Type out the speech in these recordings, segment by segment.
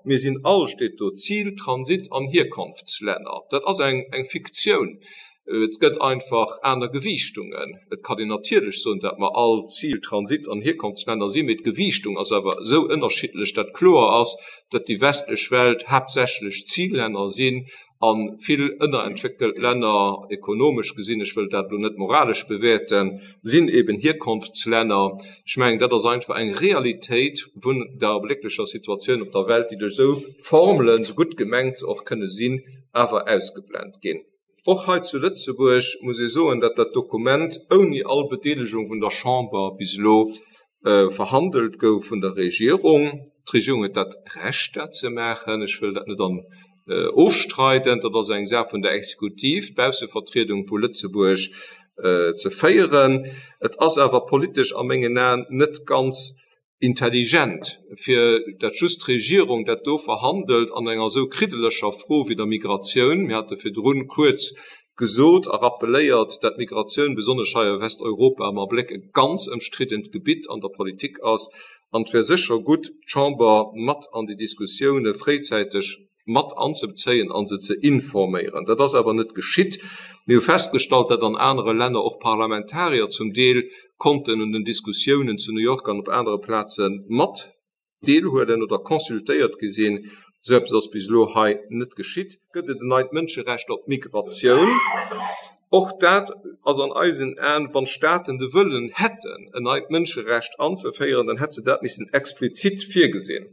Mir sinn all, steet do, Zil-, Transit an Hierkonftslänner. Dat ass eng Fiktioun. Et gëtt einfach aner Gewiichtungen. Et kann een natierlech soen, dat mer all Zil-, Transit an Hierkonftslänner sinn, mee d'Gewiichtung ass awer esou ënnerschiddlech, dat kloer ass, dat déi westlech Welt haaptsächlech Zillänner sinn a vill ënnerentwéckelt Länner, ekonomesch gesinn, ech wëll dat elo net moralesch bewäerten, sinn eben Hierkonftslänner. Ech mengen, dat ass einfach eng Realitéit vun der ablécklecher Situatioun op der Welt, déi duerch esou Formelen, esou gutt gemengt se och kënne sinn, awer ausgeblent ginn. Och hei zu Lëtzebuerg muss ee soen, datt dat Dokument ouni all Bedeelegung vun der Chamber bis elo verhandelt gouf vun der Regierung. D'Regierung huet dat Recht, dat ze maachen. Ech wëll dat net an ofstreiden. Dat ass eng Saach vun der Exekutiv, d'Baussevertriedung vu Lëtzebuerg ze féieren. Et ass awer politesch a mengen Aen net ganz intelligent, fir dat just d'Regierung dat do verhandelt an enger esou kriddeleger Fro wéi der Migratioun. Mir hate virdrun kuerz gesot a rappeléiert, dat d'Migratioun besonnesch hei a Westeuropa am Abléck e ganz ëmstriddent Gebitt an der Politik ass. An et wär sécher gutt, d'Chamber mat an déi Diskussioune fréizäiteg mat anzebezéien a se ze informéieren. Dat ass awer net geschitt. Mir hu festgestallt, datt an anere Länner och Parlamentarier zum Deel konnten un den Diskussiounen zu New York an op anere Plaze mat deelhuelen oder consultéiert gi sinn. Esou eppes ass bis elo hei net geschitt. Gëtt et en neit Mënscherecht op Migratioun? Och dat ass an eisen Aen, wann d'Staaten de Wëllen hätten, en neit Mënscherecht anzeféieren, dann hätt se dat missen explizit virgesinn.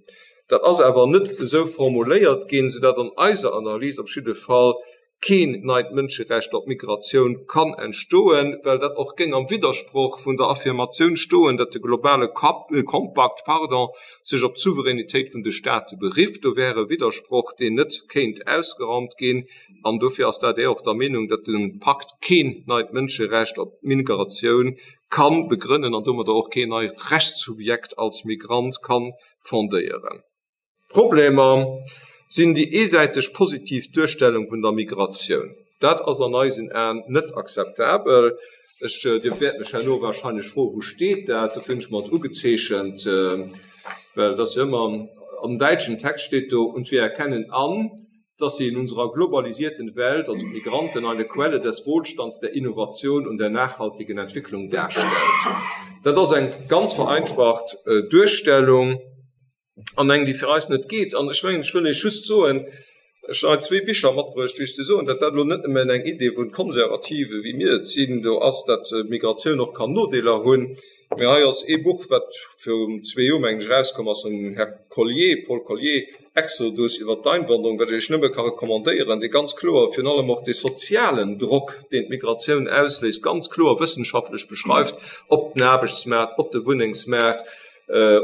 Dat ass awer net esou formuléiert ginn, soudatt an eiser Analys op jidde Fall keen neit Mënscherecht op Migratioun kann entstoen, well dat och géing am Widdersproch vun der Affirmatioun stoen, datt de globale Compact, pardon, sech op d'Souveränitéit vun de Staate berifft. Do wär e Widdersproch, deen net kéint ausgeraumt ginn. An dofir ass d'ADR och der Meenung, datt de Pakt keen neit Mënscherecht op Migratioun ka begrënnen an domadder och keen neit Rechtssubjekt als Migrant kann fondéieren. Problemer sinn déi eesäiteg positiv Duerstellung vun der Migratioun. Dat ass an eisen Aen net akzeptabel. Ech, Dir wäert mech herno wahrscheinlech froen, Wou steet dat? Dofir hunn ech mer et ugezeechent, well et ass jo ëmmer, am däitschen Text steet do, Und wir erkennen an, dass sie in unserer globalisierten Welt, also d'Migranten, eine Quelle des Wohlstands, der Innovation und der nachhaltigen Entwicklung darstellt. Dat ass eng ganz vereinfacht Duerstellung an eng, déi fir eis net geet. An ech mengen, ech wëll Iech just soen, ech hunn hei zwee Bicher matbruecht, fir Iech ze soen, datt dat elo net nëmmen eng Idee vun Konservative wéi mir et sinn do ass, datt Migratioun och kann Nodeeler hunn, Mee hei ass ee Buch, wat virun zwee Joer, mengen ech, erauskomm ass vum Här Collier, Paul Collier, Exodus, iwwert d'Einwanderung, wat ech Iech nëmme ka recommandéieren, dee ganz kloer virun allem och dee sozialen Drock, deen d'Migratioun ausléist, ganz kloer wëssenschaftlech beschreift op den Aarbechtsmaart, op de Wunnengsmaart,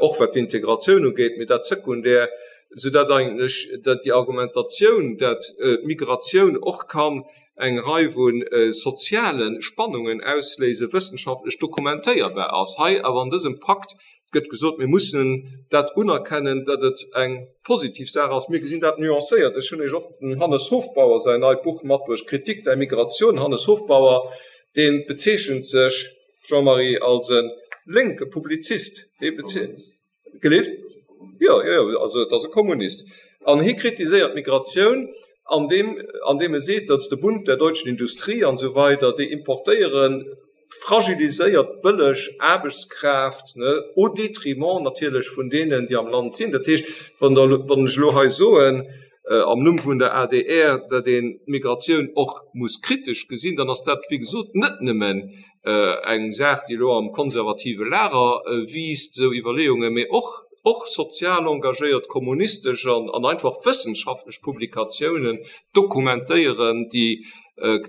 och wat d'Integratioun ugeet, mee dat sekundär, soudatt eigentlech déi Argumentatioun, dat d'Migratioun och kann eng Rei vu soziale Spannungen ausléisen, wëssenschaftlech dokumentéierbar ass. Hei awer an dësem Pakt gëtt gesot, mir mussen dat unerkennen, datt et eng positiv Saach ass. Mir gesinn dat nuancéiert. Ech hunn Iech och dem Hannes Hofbauer säin neit Buch matbruecht, Kritik der Migration. Hannes Hofbauer, dee bezeechent sech, Jean-Marie, als e lénke Publizist. Gelift? Jo, jo, jo, also et ass e Kommunist. An hie kritiséiert d'Migratioun, an deem, an deem e seet, datt de Bund der deutschen Industrie an esou weider, déi importéiere fragiliséiert bëlleg Aarbechtskraaft, ne, au détriment natierlech vun deenen, déi am Land sinn. Dat heescht, wann Der, wann ech elo hei soen, am Numm vun der adr, datt een d'Migratioun och muss kritesch gesinn, dann ass dat, wéi gesot, net nëmmen eng Saach, déi elo am konservative Lager wiisst, esou Iwwerleeungen, mee och och sozial engagéiert kommunistesch an an einfach wëssenschaftlech Publikatiounen dokumentéieren déi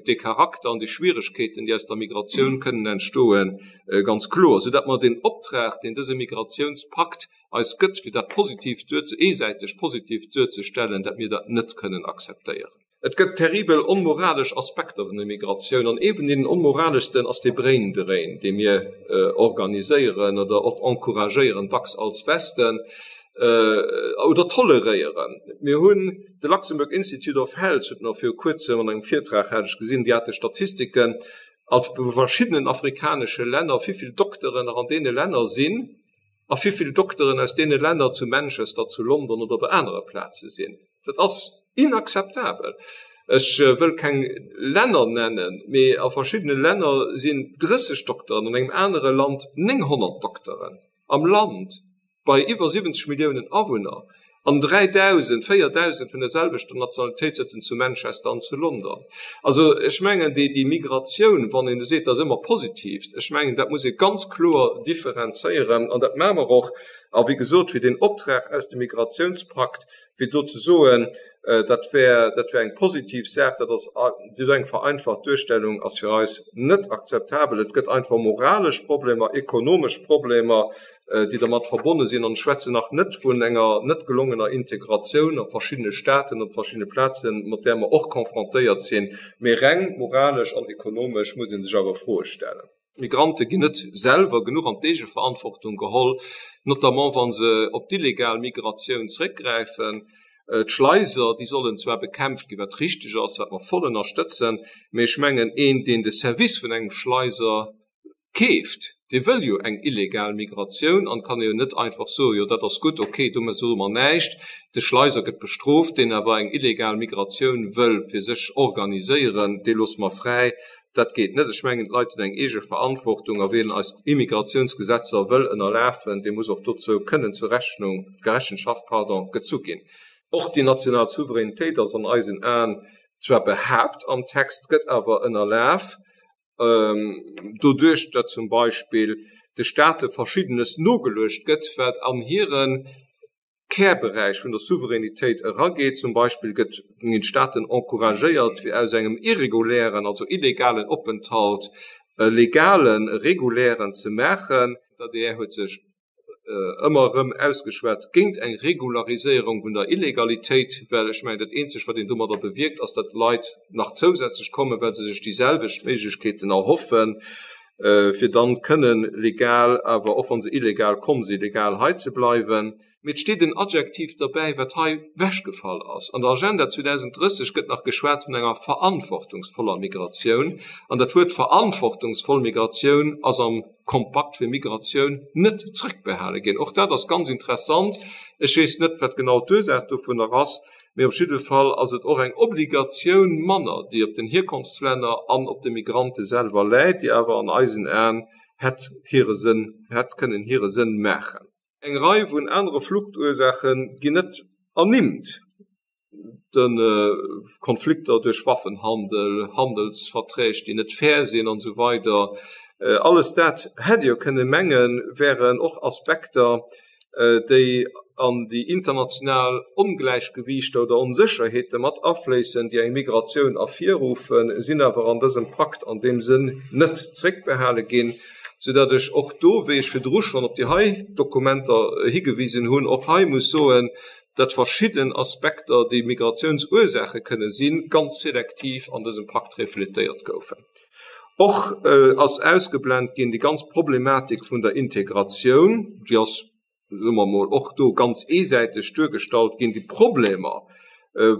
de Charakter an déi Schwieregkeeten, déi aus der Migratioun kënnen entstoen, ganz kloer, soudatt mer den Optrag, deen dëse Migrationspakt eis gëtt, fir dat positiv duer, eesäiteg positiv duerzestellen, dat mir dat net kënnen akzeptéieren. Et gëtt terribel onmoralesch Aspekter vun der Migratioun, an ee vun deenen onmoraleschsten ass dee Brain Drain, dee mir organiséieren oder och encouragéieren, dacks als Westen, oder toleréieren. Mir hunn de Luxembourg Institute of Health huet nach viru kuerzem an engem Virtrag, hat ech gesinn, déi hate Statistiken a verschiddenen afrikanesche Länner, wéi vill Dokteren nach an deene Länner sinn. A wéivill Dokteren aus deene Länner zu Manchester, zu London oder op anere Plaze sinn. Dat ass inakzeptabel. Ech wëll keng Länner nennen, mee a verschiddene Länner sinn 30 Dokteren, an engem anere Land 900 Dokteren am Land bei iwwer 70 Milliounen Awunner an 3.000, 4.000 vun der selwechter Nationalitéit sëtzen zu Manchester an zu London. Also ech mengen, déi Migratioun, wann een seet, dat ass ëmmer positiv, ech mengen, dat muss ee ganz kloer differenzéieren an dat maache mer och. A wéi gesot, fir deen Optrag aus dem Migrationspakt, fir do ze soen, dat wär, dat wär eng positiv Saach, dat ass esou eng vereinfacht Duerstellung ass fir eis net akzeptabel. Et gëtt einfach moralesch Problemer, ekonomesch Problemer, déi dermat verbonne sinn. An ech schwätzen nach net vun enger net gelongener Integratioun a verschiddene Staaten, op verschiddene Plazen, mat där mer och confrontéiert sinn. Mee reng moralesch an ekonomesch muss ee sech awer Froe stellen. D'Migrante ginn net selwer genuch an d'Eegeverantwortung geholl, notamment wa se op d'illegal Migratioun zréckgräifen. D'Schleiser, déi sollen zwar bekämpft ginn, wat richteg ass, wat mer voll ënnerstëtzen, mee ech mengen, een, deen de Service vun engem Schleiser keeft, dee wëll jo eng illegal Migratioun an kann jo net einfach soen, jo dat ass gutt, okay, domat soe mer näischt. De Schleiser gëtt bestrooft, deen awer eng illegal Migratioun wëll fir sech organiséieren, dee loosse mer fräi. Dat geet net. Ech mengen, d'Leit hunn eng eege Verantwortung a wien eis Immigratiounsgesetzer wëll ënnerlafen, dee muss och dozou kënnen zur Rechnung, Rechenschaft, pardon, gezu ginn. Och déi national Souveränitéit ass an eisen Aen zwar behaapt am Text, gëtt awer ënnerlaf doduerch, datt zum Beispill de Staate Verschiddenes nogeluecht gëtt, wat an hire Kärberäich vun der Souveränitéit erageet. Zum Beispill gëtt ginn d'Staaten encouragéiert, fir aus engem irregulären, also illegalen Openthalt e legalen, e regulären ze maachen. D'adr huet sech ëmmer erëm ausgeschwat géint eng Regulariséierung vun der Illegalitéit, well ech mengen, dat eenzegt, wat een domadder bewierkt, ass, datt Leit nach zousätzlech kommen, well se sech déi selwecht Méiglechkeeten erhoffen, fir dann kënnen legal, awer och wa se illegal komm sinn, legal hei ze bleiwen. Mee et steet en Adjektiv derbäi, wat hei wechgefall ass. An der Agenda 2030 gëtt nach geschwat vun enger verantwortungsvoller Migratioun. An dat Wuert verantwortungsvoll Migratioun ass am Kompakt fir Migratioun net zrëckbehale ginn. Och dat ass ganz interessant. Ech weess net, wat genau d'Ursaach dovunner ass. Mee op jidde Fall ass et och eng Obligatioun manner, déi op den Hierkonftslänner an op de Migrante selwer läit, déi awer an eisen Aen hätt hire Sënn, hätt kënnen hire Sënn maachen. Eng Rei vun anere Fluchtursaache ginn net ernimmt, de Konflikter duerch Waffenhandel, Handelsverträg, déi net fair sinn an esou weider. Alles dat hätt ee jo kënne mengen, wären och Aspekter, déi an déi international Ongläichgewiichter oder Onsécherheete mat afléissen, déi eng Migratioun ervirruffen, sinn awer an dësem Pakt an deem Sënn net zréckbehale ginn, soudatt ech och do, wéi ech virdru schonn op déi hei Dokumenter higewisen hunn, och hei muss soen, datt verschidden Aspekter, déi Migratiounsur-saache kënne sinn, ganz selektiv an dësem Pakt refletéiert goufen. Och ass ausgeblent ginn déi ganz Problematik vun der Integratioun, déi ass, soe mer emol, och do ganz eesäiteg duergestallt ginn, déi Problemer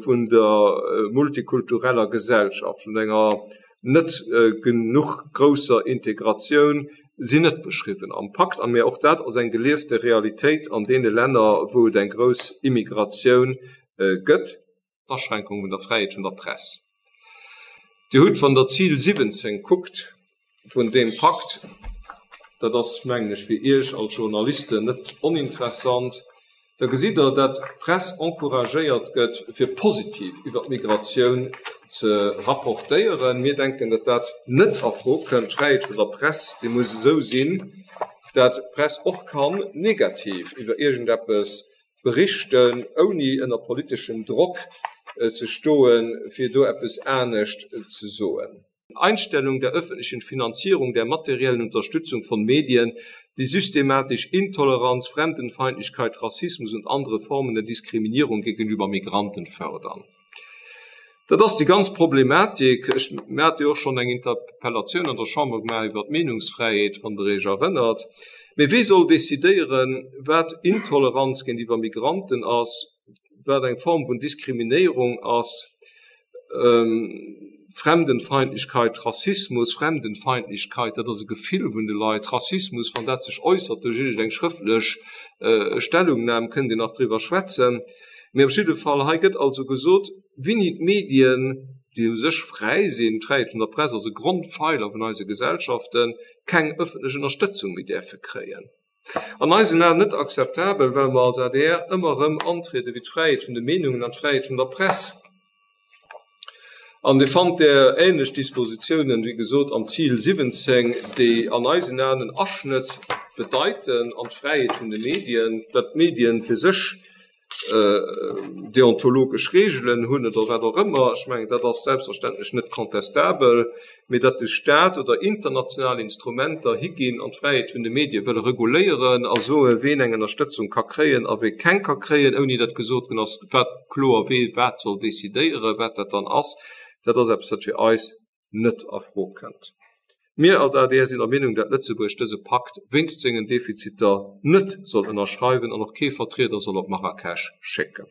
vun der multikultureller Gesellschaft, vun enger net genuch grousser Integratioun sinn net beschriwwen am Pakt. A mä och dat ass eng geliefte Realitéit an deene Länner, wou et eng grouss Immigratioun gëtt. D'Aschränkung vun der Fräiheet vun der Press. Dir hutt, wann Der d'Zil 17 kuckt vun deem Pakt, dat ass, mengen ech, fir Iech als Journalisten net oninteressant, da gesitt Der, dat d'Press encouragéiert gëtt, fir positiv iwwer d'Migratioun ze rapportéieren. Mir denken, dat dat net a Fro kënnt. D'Fräiheet vun der Press, déi muss esou sinn, dat d'Press och kann negativ iwwer iergendeppes berichten, ouni ënner politeschem Drock ze stoen, fir do eppes anescht ze soen. Einstellung der öffentlichen Finanzierung der materiellen Unterstützung von Medien, die systematisch Intoleranz, Fremdenfeindlichkeit, Rassismus und andere Formen der Diskriminierung gegenüber Migranten fördern. Dat ass déi ganz Problematik. Ech, mir hate jo och schonn eng Interpellatioun an der Chamber gemaach iwwert d'Meenungsfräiheet, wann Der Iech erënnert. Mee wie soll decidéieren, wat Intoleranz géintiwwer Migranten ass, wat eng Form vun Diskriminéierung ass? Fremdenfeindlichkeit, Rassismus, Fremdenfeindlichkeit, dat ass e Gefill vun de Leit, Rassismus, wann dat sech äussert duerch iergendeng schrëftlech Stellungnam, kënnt een nach driwwer schwätzen. Mee op jidde Fall, hei gëtt also gesot, wéini d'Medien, déi u sech fräi sinn, d'Fräiheet vun der Press ass e Grondpfeiler vun eise Gesellschaften, keng ëffentlech Ënnerstëtzung méi däerfe kréien. An eisen Aen net akzeptabel, well mer als adr ëmmer erëm antriede fir d'Fräiheet vun de Meenungen an d'Fräiheet vun der Press. An Dir fannt där ähnlech Dispositiounen, wéi gesot, am Zil 17, déi an eisen Aen en Aschnëtt bedeiten an d'Fräiheet vun de Medien, datt d'Medien fir sech deontologesch Reegelen hunn oder wat och ëmmer, ech mengen, dat ass selbstverständlech net contestabel, mee datt de Stat oder international Instrumenter higinn an d'Fräiheet vun de Medie wëlle reguléieren a soen, ween eng Ënnerstëtzung ka kréien a wee keng ka kréien, ouni datt gesot ginn ass, wat kloer wee wat soll decidéieren, wat dat dann ass, dat ass eppes, wat fir eis net a Fro kënnt. Mir als adr sinn der Meenung, dat Lëtzebuerg dëse Pakt wéinst sengen Defiziter net soll ënnerschreiwen an och kee Vertrieder soll op Marrakesch schécken.